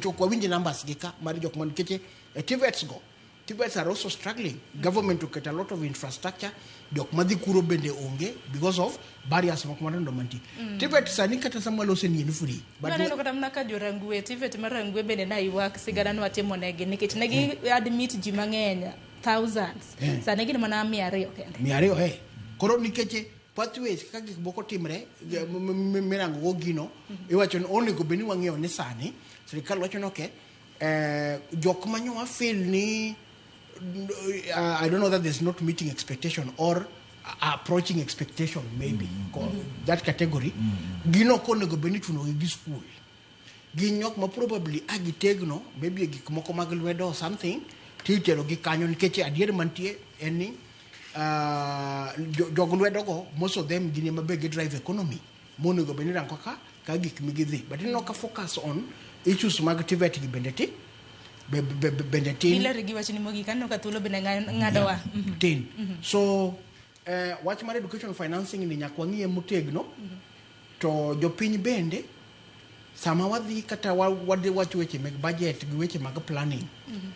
To ok wawinj numbers gi ka mar jok man nikech e TVETs go, TVETs are also struggling. Government oketo a lot of infrastructure, jok madhi kuro bende onge because of barriers moko matindo mantie. TVET sani kata sama walose ni en free. But Naneno kata mana ka jo Rangwe, TVET mar Rangwe bende naywak sigana nwatimo negi nikech negi admit ji mang'eny thousands. Sani gin mana 200 kende. 200 eh. Koro nikech pathways kaka gik moko timre mirango go gino iwacho ni onego bed ni wang'eyo ni sani sirikal wacho ni okay, jok manyo feel ni I don't know that there's not meeting expectation or approaching expectation maybe that category gino ok onego bed ni chuno gi gi school gin jok ma probably a gitegno maybe e gik moko mag lwedo or something titero gi kanyo nikech adier mantie en ni jog lwedo go most of them gin ema be gi drive economy monego bed ni rango ka gik migidhi but ineno ka focus on issues mag TVET gi bende ti bende tin. Iler gi wachni mogik aneno ka thuolo bende ng'adowa. Tin so wach mar education financing ni nyaka wang'iye motegno to jopiny bende sama wadhi kata wadhi wacho weche mag budget gi weche mag planning,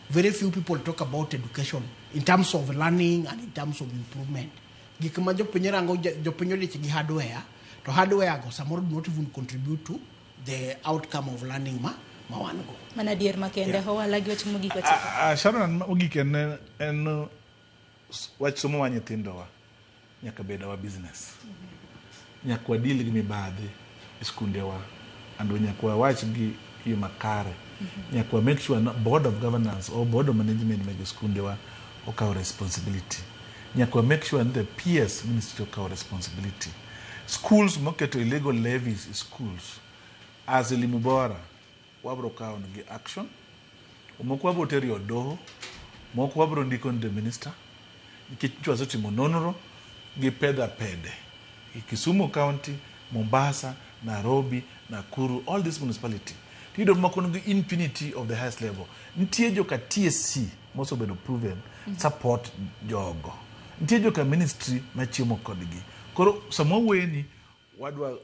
very few people talk about education in terms of learning and in terms of improvement. Gik ma jopiny rango jopiny odich gi hardware to hardware go samoro do not even contribute to the outcome of learning ma wan go. Mana adier makende. Ohala gi wach mogik watieko. Sharon, mogik en wach somo mar nyithindowa nyaka bed our business. Nyaka wadil gi mibadhi e skundewa and nyaka wawach gi yo makare. Nyaka wa make sure na board of governance or board of management mag skundewa okawo responsibility. Nyaka wa make sure ni the PS ministry okawo responsibility. Schools moketo illegal levies e schools as Elimu Bora wabro kawo negi action. Moko wabro tero e od doho, moko wabro ndiko ni the minister nikech nyocha wasetimo nonro gi pedha pede e Kisumu County, Mombasa, Nairobi, Nakuru, all these municipality. Tiyudo moko nigi impunity of the highest level. Nitie joka TSC mosebedo proven support jogo. Nitie joka ministry machiemo kodgi. Koro sama wawuoyeni wadwa